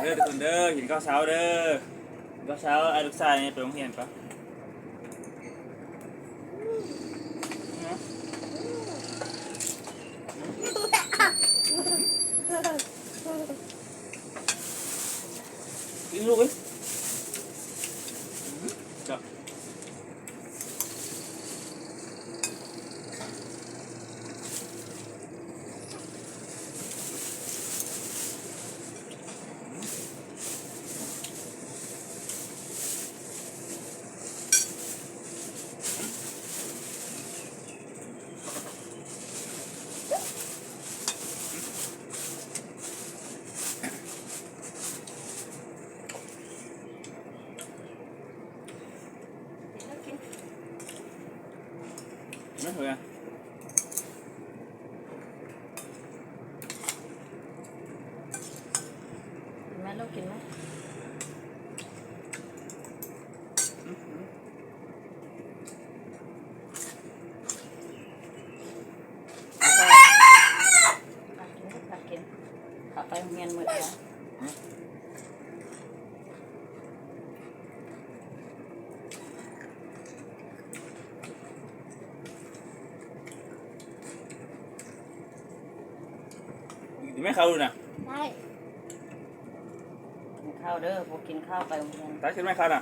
ເດີທຸກຄົນເດີ ກິນເຂົ້າເຊົ້າເດີ ກິນເຂົ້າເຊົ້າ. ອ້າຍລູກຊາຍນີ້ໄປໂຮງຮຽນປະ? ກິນລູກເອີຍ. ກິນໄໝລູກ ກິນໄໝ? ພາກິນ ພາກິນ ພາໄປໂຮງຮຽນມື້ນີ້. ກິນໄໝເຂົ້ານະ? ໄດ້ ກິນເຂົ້າເດີ ບໍ່ກິນເຂົ້າໄປໂຮງຮຽນ. ໄດ້ ກິນໄໝເຂົ້ານະ?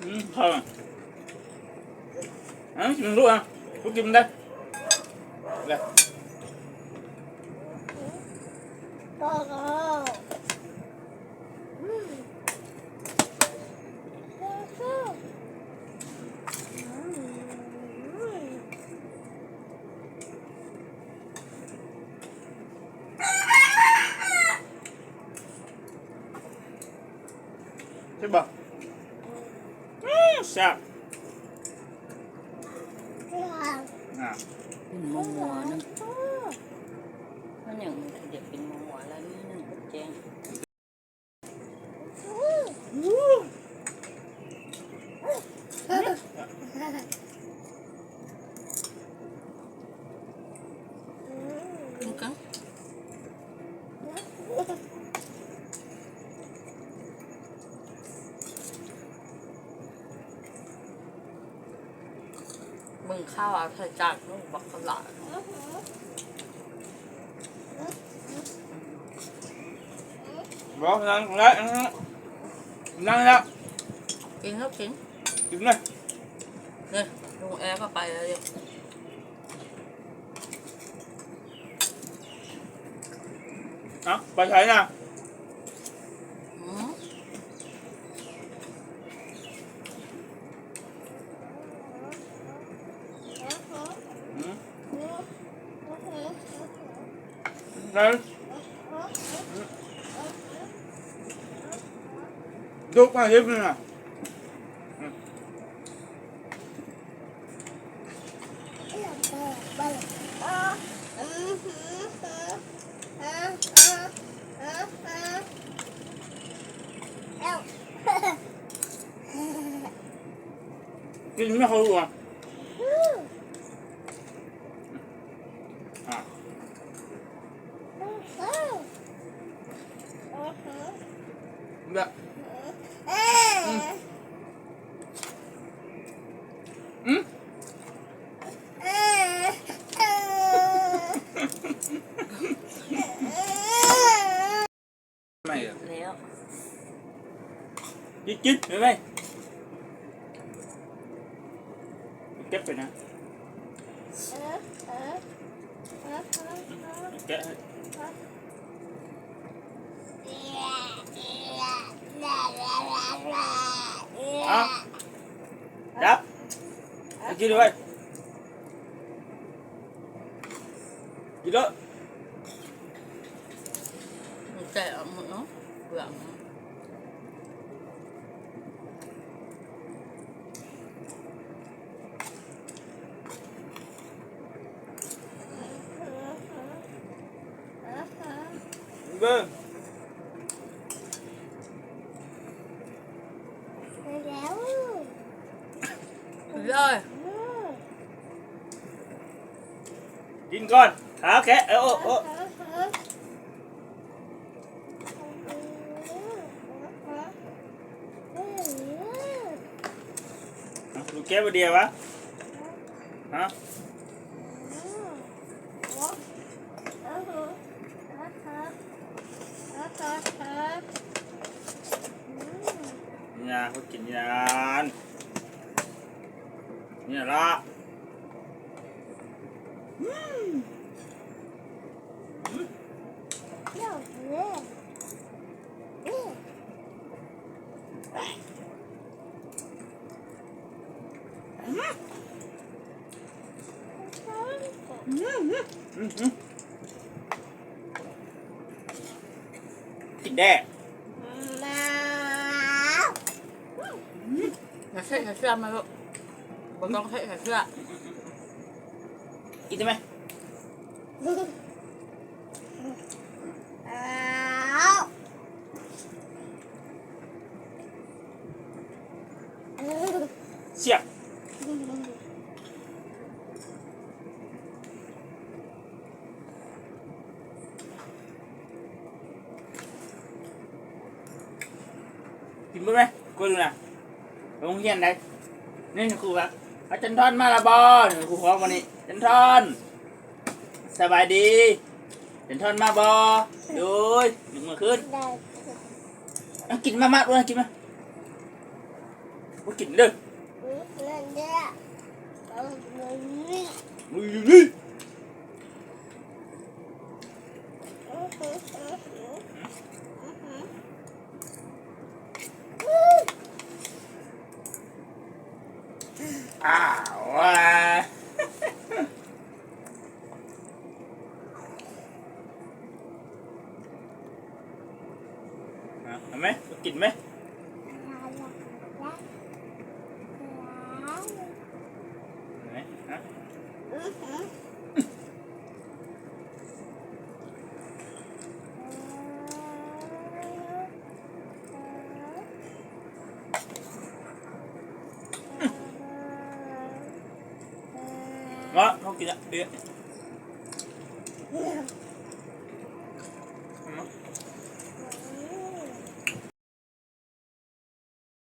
ອືມ ເຂົ້າ ເອົາ ກິນລູກ ເອົາ ລູກກິນໄດ້ ໄດ້. ແຊບບໍ່? ອືມ ແຊບ ອ່າ ເປັນມົວໆ ໜຶ່ງ ມັນຫຍັງ ມັນຄືຢາກເປັນມົວໆ ແລ້ວນີ້ ໜຶ່ງແຈ້ງ. ກິນກັນ ເບິ່ງເຂົ້າເອົາໃສ່ຈານ ໂອ້ ບັກຫຼາຍ. ບໍ່ ນັ່ງລະ ນັ່ງລະ ກິນລູກ ກິນ ກິນເລີຍ ນີ້ ລຸງແອກໍໄປແລ້ວ. ເອົ້າ ໄປໃສນະ? ອືມ ອືມ ໄດ້ ດຸກມາເຮັດນະ. ກິນໄໝເຂົ້າລູກ ອ່າ ແບບ ອືມ ອືມ ແລ້ວ ກິນ ກິນ ໄປ ໄປ ເກັບໄປນະ ເກັບໃຫ້. ກິນເລີຍ ກິນເລີຍ ແກະອອກໝົດເນາະ ເປືອກເນາະ. ເບິ່ງ ເລີຍ ກິນກ່ອນ ຂາແຄະ ເອີ ໂອ ໂອ. ລູກແກ້ວບໍ່ເດຍວະ ຮະ? ນີ້ນະ ເຂົາກິນນີ້ນະ ນີ້ລະ. ກິນແດ່ ຢ່າເຊະ ຢ່າເຊະ ມາລູກ ບໍ່ຕ້ອງເຊະ ຢ່າເຊະ. ກິນໄດ້ໄໝ? ສຽບ ກິນເບິ່ງແມະ ກົວດູນະ. ໂຮງຮຽນໃດ? ນີ້ຄູວ່າ ອາຈານທອນມາລະບໍ່? ນີ້ຄູຮ້ອງມານີ້ ອາຈານທອນ ສະບາຍດີ ອາຈານທອນມາບໍ່? ໂດຍ ຍົກມືຂຶ້ນ. ເອົາ ກິນມາ ມາ ໂດຍ ກິນມາ ບໍ່ກິນເດີ. ອ້າວ ເອົາ ເອົາໄໝ? ກິນໄໝ? ຮະ? ເນາະ ເຮົາກິນລະ ເອີ.